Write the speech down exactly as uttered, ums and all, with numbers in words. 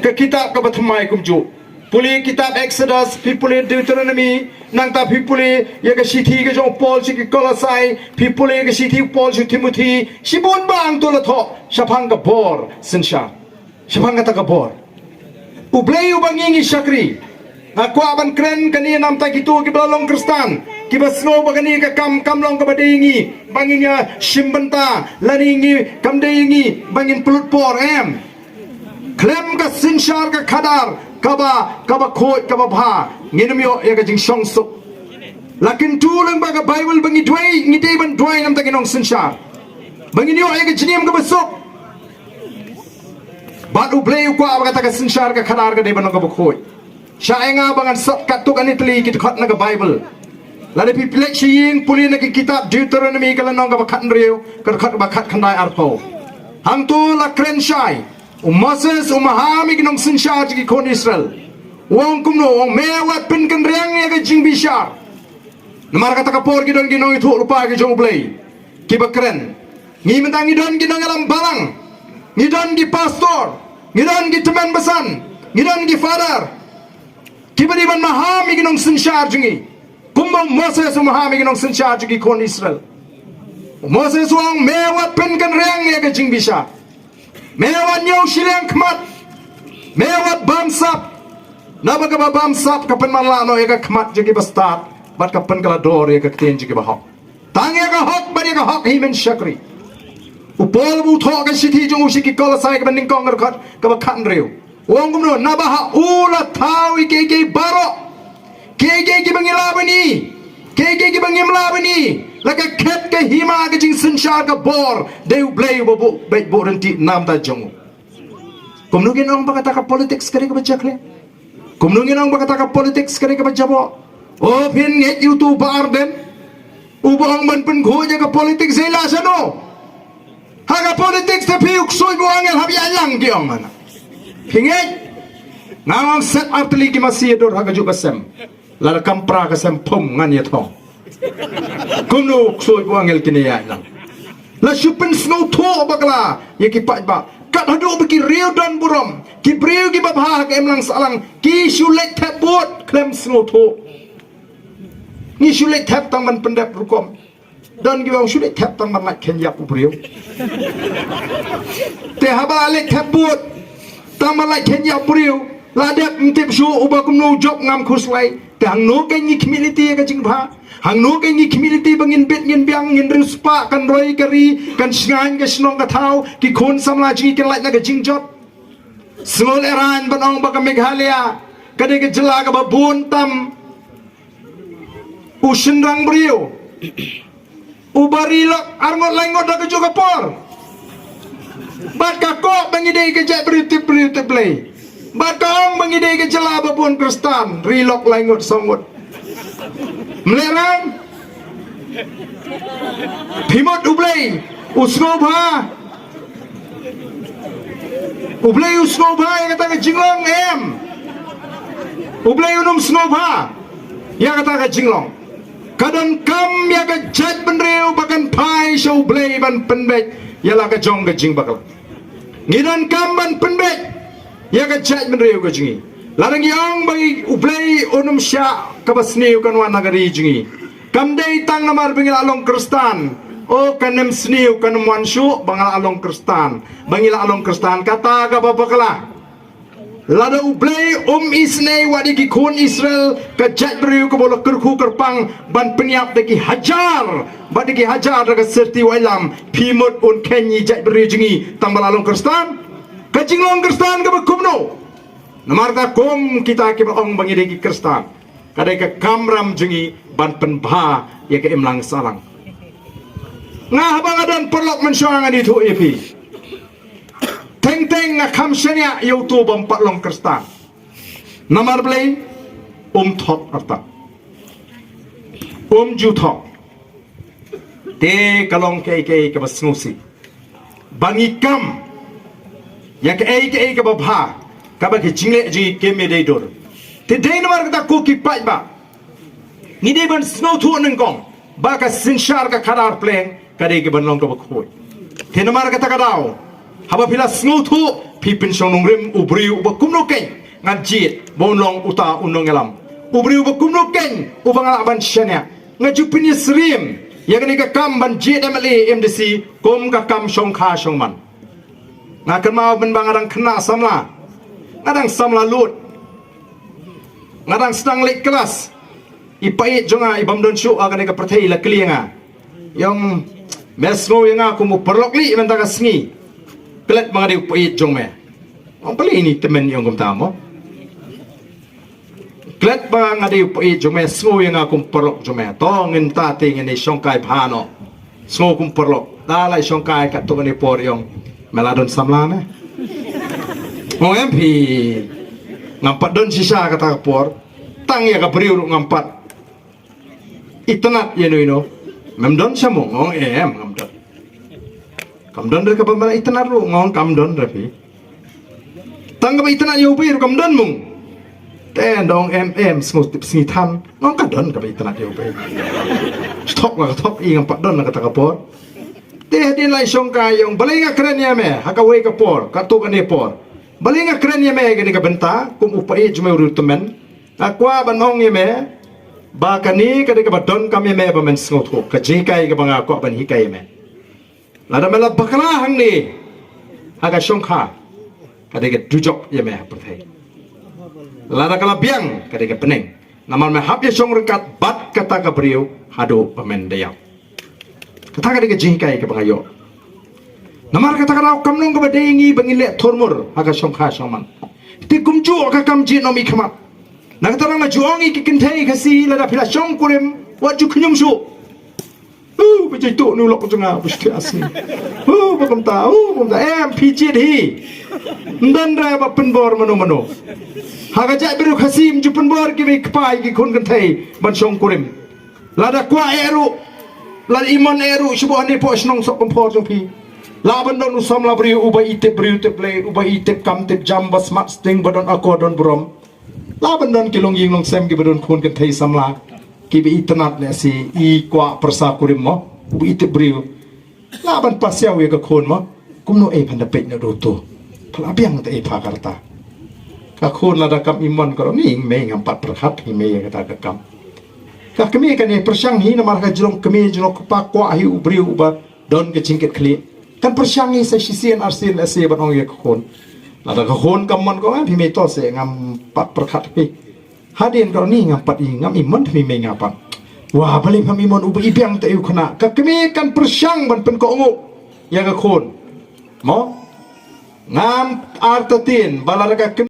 ka kitab kaba thymmai kumjuh. Pule kitab Exodus, phi pule Deuteronomy, nangta phi pule ïa ka shithi ka jong u Paul sha ki Kolosai, phi pule ïa ka shithi u Paul sha u Timothy, shibun bha hangto la thoh shaphang ka bor synshar. Shaphang kata ka bor. U Blei uba ngi ngi shakri. Nga kwah ban kren kane namar kito kiba la long Khristan, kiba sngew ba kane ka kam kam long kaba dei ngi ba ngin ïa shim bynta, lane ngi kam dei ngi ba ngin pynlut por, em. Khlem ka synshar ka khadar kaba, kaba khuid kaba bha, ngin ym ïoh ïa ka jingshongsuk. La kyntu lyngba ka Baibl ba ngi duwai, ngi dei ban duwai namar ki nongsynshar, ba ngin ïoh ïa ka jingim kaba suk. Bad U Blei u kwah ba kata ka synshar ka khadar ka dei ban long kaba khuid. Shah ïa nga ba ngan sot katto katne tylli ki dkhot na ka Baibl. Lada phi plie sha ïing, pule na ki kitab Deuteronomy ka lynnong kaba khathynriew, ka dkhot kaba khatkhyndai arphew. Hangto la kren shai, u Moses u maham ïa ki nongsynshar jong ki khun Israel. U ong kumno, u ong, me wat pynkynriang ïa ka jingbishar. Namar kata ka por ki don ki nongïathuhlypa ki jong U Blei kiba kren. Ngi mynta ngi don ki nongïalam balang, ngi don ki pastor, ngi don ki tymmen basan, ngi don ki father, kiba dei ban maham ïa ki nongsynshar jong ngi, kumba u Moses u maham ïa ki nongsynshar jong ki khun Israel. U Moses u ong, me wat pynkynriang ïa ka jingbishar. Me wat ñiew shiliang khmat. Me wat bamsap. Naba kaba bamsap ka pynmanla noh ïa ka khmat jong ki bastad bad ka pynkylla dor ïa ka ktien jong ki bahok. Tang ïa ka hok bad ïa ka hok hi men shakri. U Paul ba u thoh ka shithi jong u sha ki Kolosai kaba nyngkong, ka dkhot kaba khathynriew, u ong kumno, naba ha u la thaw ïa kiei kiei baroh. Kiei kiei kiba ngi lah ban ïohi, kiei kiei kiba ngim lah ban ïohi, la ka khet ka hima ka jingsynshar ka bor, dei U Blei uba buh beit buh ryntih namar jong u. Kumno ngin ong ba kata ka politics ka dei kaba jakhlia? Kumno ngin ong ba kata ka politics ka dei kaba jaboh? O, phin ngeit ïa uto u Bah Ardent uba ong ban pynkhuid ïa ka politics, ïa la shano? Ha ka politics te phi u ksuid ba u angel hap ïaid lang, ki ong, mana. Phi ngeit? Nga ong set artylli ki masi ïa dur ha kajuh ka sem. Lada kam pra ka sem phom ngan ïathuh. Kumno u ksuid ba u angel kin ïaid lang? La shu pynsngewthuh bakla ïa ki paidbah. Kat haduh ba ki riew don burom, ki briew kiba bha ha ka imlang sahlang, ki shu leit thep vote khlem sngewthuh. Ngi shu leit thep tang ban pyndep rukom. Don kiba ong shu leit thep tang ban lait kheiñ ïap u briew. Te haba la leit thep vote tang ban lait kheiñ ïap u briew, la dep, ym tip shuh uba kumno u jop, ngam khuslai. Te hangno kein ngi khmih lynti ïa ka jingbha? Hangno kein ngi khmih lynti ba ngin bit ngin biang, ngin riewspah, kan roi ka ri, kan shngaiñ ka shnong ka thaw, ki khun samla jong ngi kin lait na ka jingjot? Sngewlehrain ban ong ba ka Meghalaya ka dei ka jylla kaba bun tam u shynrang briew uba ri lok arngut laingut ha kajuh ka por. Bad ka koh ba ngi dei ka jaitbynriew tip briew tip Blei. Bad ka ong ba ngi dei ka jylla ba bun Khristan, ri lok laingut sawngut. Ym lehrain? Phi mut U Blei u sngewbha? U Blei u sngewbha ïa kata ka jinglong, em? U Blei un ym sngewbha ïa kata ka jinglong. Ka donkam ïa ka jaitbynriew ba kan phai sha U Blei ban pynbeit ïa la ka jong ka jingbakla. Ngi donkam ban pynbeit ïa ka jaitbynriew ka jong ngi. Lada ngi ong ba U Blei un ym shah, kaba sniew kan wan na ka ri jong ngi. Kam dei tang namar ba ngi la long Khristan. O, kan ym sniew, kan ym wan shuh ba nga la long Khristan, ba ngi la long Khristan. Kata kaba bakla. Lada U Blei um isynei wat ïa ki khun Israel, ka jaitbynriew kaba la kyrkhu kyrpang ban pynïap da ki hajar bad da ki hajar da ka syrti wailam, phi mut un kheiñ ïa ki jaitbynriew jong ngi tang ba la long Khristan? Ka jinglong Khristan kaba kumno? Namar kata kum kita kiba ong ba ngi dei ki Khristan, ka dei ka kamram jong ngi ban pynbha ïa ka imlang sahlang. Nga haba nga don paralok mynshuwa ngan ïathuh ïa phi. Teng teng nga kham shaniah ïa uto bym pat long Khristan. Namar balei? Um thok artat. Um ju thok. Te ka long kaei kaei kaba sngewsih ba ngi kam ïa kaei kaei kaba bha, kaba ka jingleh jong ngi kam ïadei dur. Te dei namar kata ko ki paidbah, ngi dei ban sngewthuh nyngkong ba ka synshar ka khadar pleng ka dei kaban long kaba khuid. Te namar kata ka daw Haba phi la sngewthuh, phi pynshong nongrim u briew uba kumno keiñ ngan jied ba un long uta u nongïalam. U briew uba kumno keiñ uba nga lah ban shaniah. Nga ju pynïasyriem ïa kane ka kam ban jied M L A M D C kum ka kam shongkha shongman. Nga kynmaw mynba nga dang khynnah samla, nga dang samla lut, nga dang sdang leit klas. I paid jong nga i bym don shuh ha kane ka pyrthei i la kylli ïa nga, ïong, me sngew ïa nga kum u paralok lih mynta ka sngi? Klet ba nga dei u paid jong me. Ong, balei ine i tymmen i ong kumta mo? Klet ba nga dei u paid jong me, sngew ïa nga kum paralok jong me. To ngin ta te ngin ïa shongkai bha noh. Sngew kum paralok. Da la ïa shongkai katto katne por, ïong, me la don samla me? Ong, em phi, ngam pat don shisha kata ka por. Tang ïa ka briew ruh ngam pat itynnad ïa no ïa no. Mem don sha mo? Ong, em, ngam don. Kam don re kaba me la itynnad ruh? Ong, kam don re phi. Tang kaba itynnad ïa u briew ruh kam don mo? Te da ong, em, em, sngew tip sngi than. Ong, ka don kaba itynnad ïa u briew. Thok la ka thok, i ngam pat don la kata ka por. Te hadien la ïa shongkai, ïong, balei nga kren ïa me ha kawei ka por, katto katne por? Balei nga kren ïa me ha kane ka bynta kum u paid jong me, u briew tymmen? Nga kwah ban ong ïa me ba kane ka dei kaba donkam ïa me ba men sngewthuh, ka jinghikai kaba nga kwah ban hikai ïa me. Lada me la bakla hangne ha ka shongkha, ka dei ka dujok ïa me ha pyrthei. Lada ka la biang, ka dei ka bneng. Namar me hap ïa shong ryngkat bad kata ka briew haduh ba men da ïap. Kata ka dei ka jinghikai kaba nga ïoh. Namar kata ka daw kam long kaba dei ngi ba ngin leh thurmur ha ka shongkha shongman. Te kumjuh ka kam jied ym-i-khmat. Na kata ka daw nga ju ong ïa ki kynthei Khasi, lada phi la shongkurim, wat ju khñium shuh. Uh, ba jai tuh nu lok jong nga, ba shu thiah sngi. Uh, ba kumta, uh, ba kumta. Em, phi jied hi. Ym don re ba pynbor mano mano. Ha ka jaitbynriew Khasi ym ju pynbor kiwei ki kpa ïa ki khun kynthei ban shongkurim. Lada kwah eh ruh, lada i mon eh ruh, shu buh hangne hapoh shnong Sohkymphor jong phi. Lah ban don u samla briew uba i tip briew tip Blei, uba i tip kam tip jam, ba smat sting, ba don akor don burom. Lah ban don ki longïing longsem kiba don khun kynthei samla kiba itynnad lehse, i kwah pyrsa kurim mo, uba i tip briew. Lah ban pasiaw ïa ka khun mo. Kumno ei phan da peit naduh to? Pha la biang te ei pha ka rta. Ka khun lada kam i mon ka ong, ni mei, ngam pat pyrkhat hi mei ïa kata ka kam. Ka kmie kane pyrshang hi namar ka jrong kmie jrong kpa kwah hi u briew uba don ka jingkitkhlieh. Kan pyrshang hi sa shisien arsien lehse ban ong ïa ka khun. Lada ka khun kam mon ka ong, em phi mei, to se ngam pat pyrkhat phi. Hadien ka ong, ni ngam pat i, ngam i mon phi mei, nga pat. Wah, balei pham i mon, uba i biang te u khynnah. Ka kmie kan pyrshang ban pynkohnguh ïa ka khun. Mo? Ngam artatien ba lada ka kmie